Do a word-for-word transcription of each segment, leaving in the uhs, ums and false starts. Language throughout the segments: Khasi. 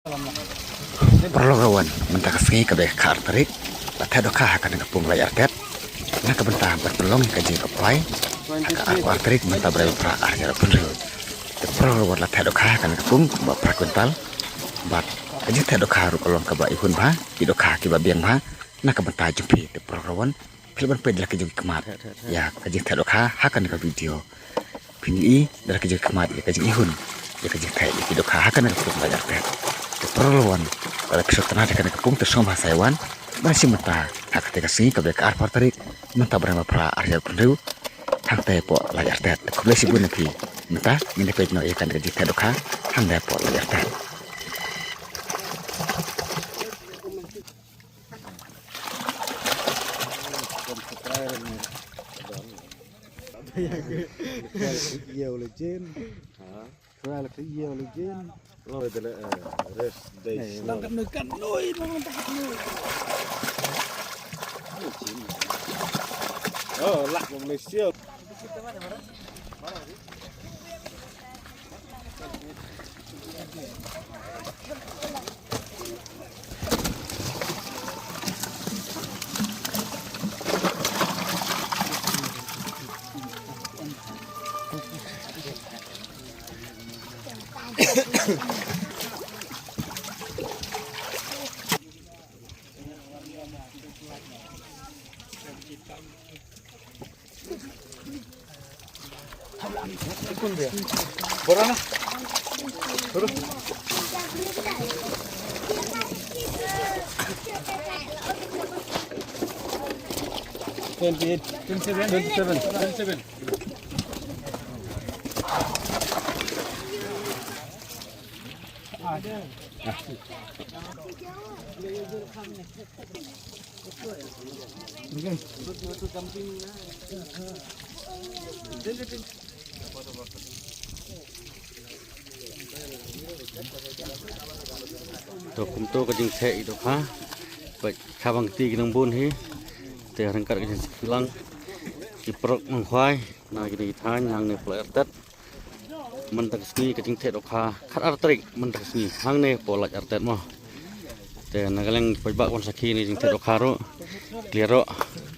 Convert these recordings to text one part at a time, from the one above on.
Paralok rawan, mynta ka sngi kaba khatar tarik, la theh dohkha ha kane ka pung Laitartet. Na ka bynta ban pynlong ka jingïakapwai ha ka arphew ar tarik mynta u bnai ba phra, arhajar arphew hynriew. Te paralok rawan, la theh dohkha ha kane ka pung ba phra kwintal. Bad ka jingtheh dohkha ruh ka long kaba ihun bha, ki dohkha kiba biang bha. Na ka bynta jong phi te paralok rawan, phi lah ban peit da la ki jong ki khmat ïa ka jingtheh dohkha ha kane ka video. Phin ïohi da la ki jong ki khmat ïa ka jingihun ïa ka jingtheh ïa ki dohkha ha kane ka pung Laitartet. Te paralok rawan, lada phi sngewtynnat ïa kane ka pung te sngewbha sa ïa wan ban shim bynta ha kata ka sngi kaba ka arphew ar tarik mynta u bnai ba phra, arhajar arphew hynriew, hangta hapoh Laitartet. Te khublei shibun ïa phi. Mynta ngin ïa peit noh ïa kane ka jingtheh dohkha hangta hapoh Laitartet. Twenty-eight, twenty-seven, twenty-seven, twenty-seven. To kumto ka jingtheh ïa ki dohkha. Peit, kaba kti ki nongbun hi. Te ryngkat ka jingsngewsih lang ki paralok nongkhwai na kine ki thaiñ hangne hapoh Laitartet. Mynta ka sngi ka jingtheh dohkha khatar tarik mynta ka sngi hangne hapoh Laitartet mo. Te na ka liang paidbah wan sakhi ïa ka jingtheh dohkha ruh, clear ruh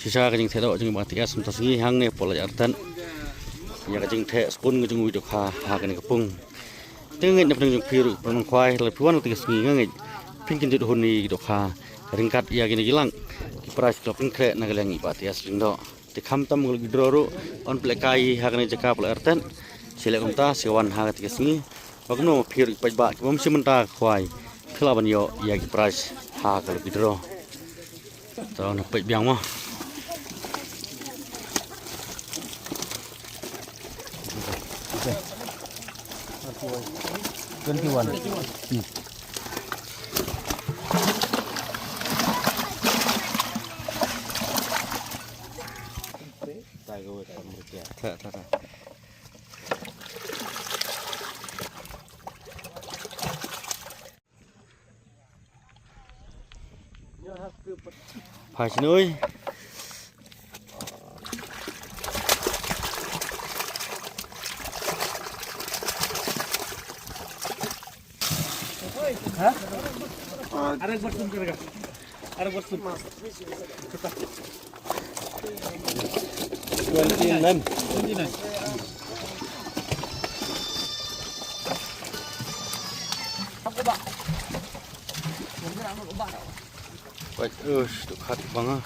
shisha ka jingtheh doh jong i Bah T S mynta ka sngi hangne hapoh Laitartet. Ïa ka jingtheh spoon ka jong i dohkha ha kane ka pung. Te nga ngeit na pdeng jong phi ruh ki paralok nongkhwai, lada phi wan kata ka sngi nga ngeit phin kyndit hun ïa ki dohkha ryngkat ïa kine ki lak, ki prize ki la pynkhreh na ka liang i Bah T S Lyngdoh. Te khamtam ka lucky draw ruh yn pynlehkai ha kane ka jaka hapoh Laitartet. Shu leh kumta, shu wan ha kata ka sngi. Ba kumno phi ruh ki paidbah kiba ym shim bynta khwai, phi lah ban ïoh ïa ki prize ha ka lucky draw. To, na peit biang mo. Twenty-one. Hmm. Ta, ta, ta. Phai shnoi. Ha? Arek bat sun karega. Arek bat sun. Twenty-nine. Twenty-nine. Wait, ush, tu khat bang ah.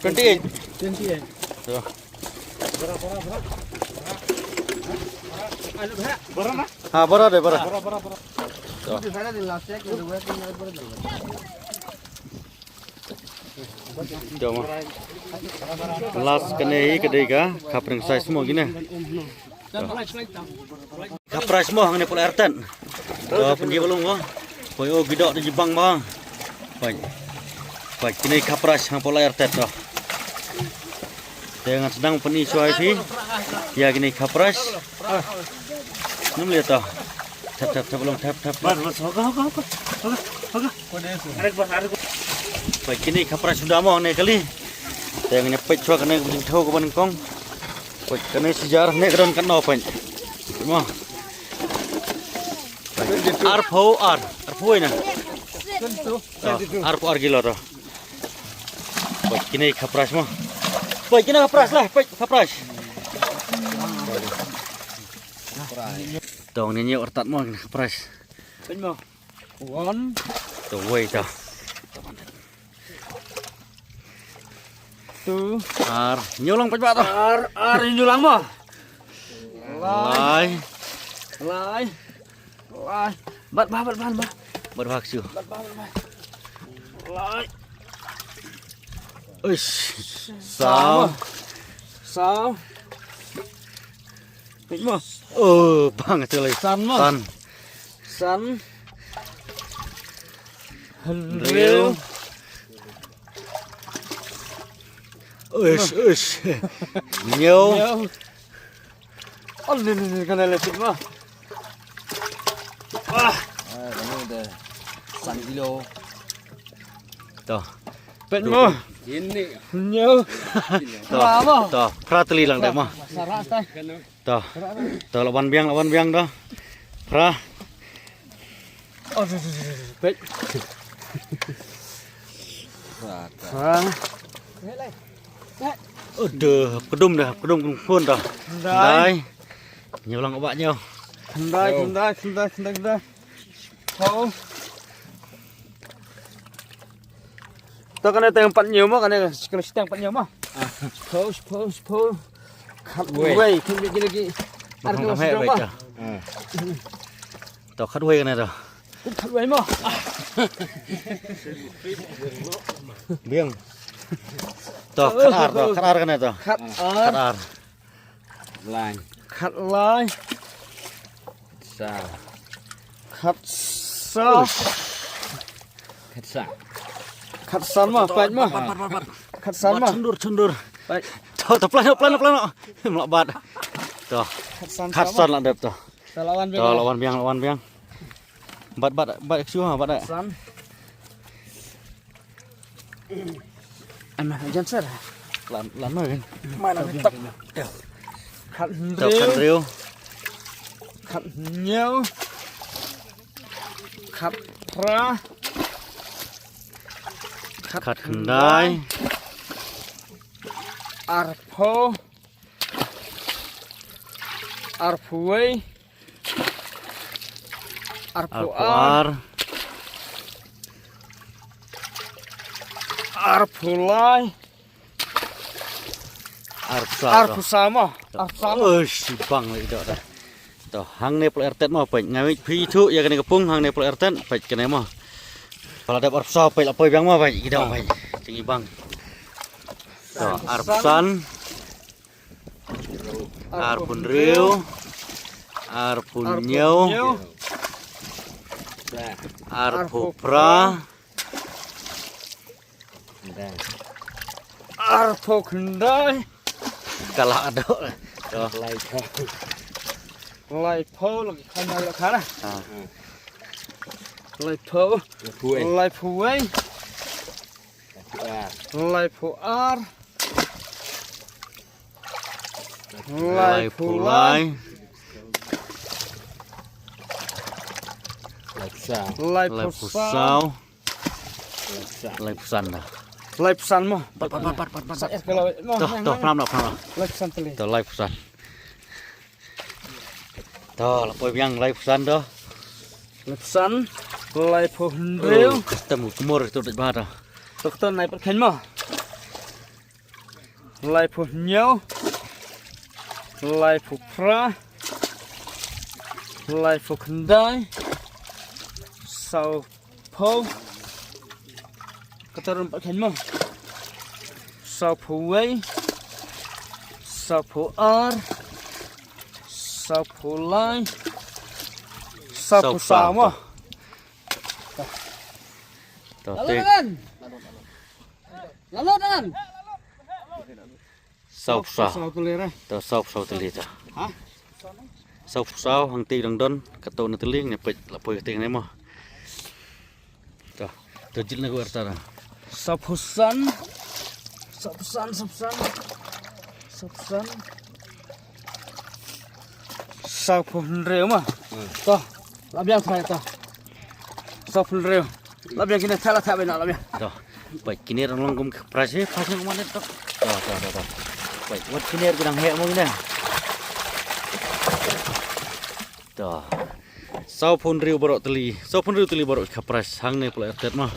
Twenty eight. Twenty eight. To. Ha, bora de, bora. To. Jom. Last kane hi ka dei ka khapra size mo kine. Khapra mo hangne hapoh Laitartet. To pynji ba long mo. Poi o gidok de jibang mo. Poi. Poi kine khapra hangne hapoh Laitartet to. Te ngan sdang pyni shuwa ïa phi ïa kine ki khapras. Ngam leh to. Thep thep thep long thep thep. Bas bas hoka hoka hoka. Hoka hoka. Peit kine ki khapras suda mo ne kali. Te ngan peit shuwa kane ka jingthew kaba nyngkong. Peit kane shi jar ne ka don katno peit. Mo. Arphew ar, arphew na. Arphew ar kilo to. Peit kine ki khapras mo. Peit kine ki khapras lah, peit khapras. To ngin ïoh artat mo kine ki khapras. Peit mo. One. To wei to. Two. Ar, ñiew lang peit ba to. Ar, ar ñiew lang mo. Lai. Lai. Lai. Bat ba, bat ba, bat. Bat ba ksu. Bat ba, bat ba. Lai. Uish. Saw. Saw. Peit mo. Oh, bang tu lai. San mo. San. San. Hynriew. Uish, uish. Ñiew. Ñiew. Oh, ni, ni, ni, kane leh peit mo. Ah. Ah, kane de san kilo. To. Peit mo. Ini. Ñiew. To. Phra mo. To. Phra tylli lang de mo. Sarah stai. To. To la wan biang, la wan biang to. Phra. Oh, tu, tu, tu, tu, tu. Peit. Phra. Aduh, hap kdum dah, hap kdum khun dah. Khyndai. Khyndai. Ñiew lang ba ñiew. Khyndai, khyndai, khyndai, khyndai, khyndai. Hau. To kane tang pat ñiew mo, kane, kane shi tang pat ñiew mo. Ah. Phew, phew, phew. Khatwei. Wei, kine, kine, kine. Ar kane shi tang mo. Ah. To khatwei kane to. Khatwei mo. Biang. To khatar, to khatar kane to. Khatar. Khatar. Lai. Khatlai. Khatsaw. Khatsaw. Khatsaw. Khatsan mo, peit mo. Pat, pat, pat, pat, pat. Khatsan mo. Pat, chundur, chundur. Peit. To, to, plano, plano, plano. Mlak bat. To. Khatsan. Khatsan lah dep to. To lawan biang. To lawan biang, lawan biang. Bat, bat, bat, exu ha, bat, eh. Khatsan. Em, jan sar. Lan, lan ma kan. Mana tak. Khat hynriew. Khat hynriew. Khat hynñiew. Khat phra. Khat khyndai. Arphew. Arphew wei. Arphew ar. Arphew lai. Arphew saw. Arphew saw mo. Arphew saw mo. Uish, bang lei doh dah. To, hangne pla ertet mo, peit. Nga mih phi thu ïa kane ka pung, hangne pla ertet, peit kane mo. Pala dep arphew saw, peit la poi biang mo, peit. Ki doh, peit. Jingibang. To, arphew san. Arphew hynriew. Arphew hynñiew. Arphew phra. Arphew khyndai. Ka la doh. To. Laiphew. Laiphew lagi khyndai la khana. Ah. Laiphew. Laiphew wei. Laiphew wei. Laiphew ar. Laiphew ar. Laiphew lai. Laiphew saw. Laiphew saw. Laiphew san dah. Laiphew san mo. Pat, pat, pat, pat, pat, pat. To, to, phram lah, phram lah. Laiphew san tylli. To, laiphew san. To, la poi biang laiphew san to. Laiphew san, laiphew hynriew. Oh, custom kumur tu dei ba to. To, to nai pat khein mo. Laiphew hynñiew. Laiphew phra. Laiphew khyndai. Sawphew. Kata ruh pat khein mo. Sawphew wei. Sawphew ar. Sawphew lai. Sawphew saw mo. To, te. Lalu dan. Lalu dan. Saw phew saw. Saw tylli re. To saw phew saw tylli to. Ha? Saw phew saw hangtei dang don, kato na tylli ne peit la poi katei ne mo. To, to jil na ko arta da. Saw phew san. Saw phew san, saw phew san. Saw phew san. Saw phew hynriew ma. To, la biang thrai to. Saw phew hynriew. La biang kine thala tha bena la biang. To. Peit kine rong long kum ka price, eh, price kum ne to. To, to, to, to. Peit, wat kine ki dang heh mo kine. To. Saw phew hynriew baroh tylli. Saw phew hynriew tylli baroh ka price hangne pla ertet ma.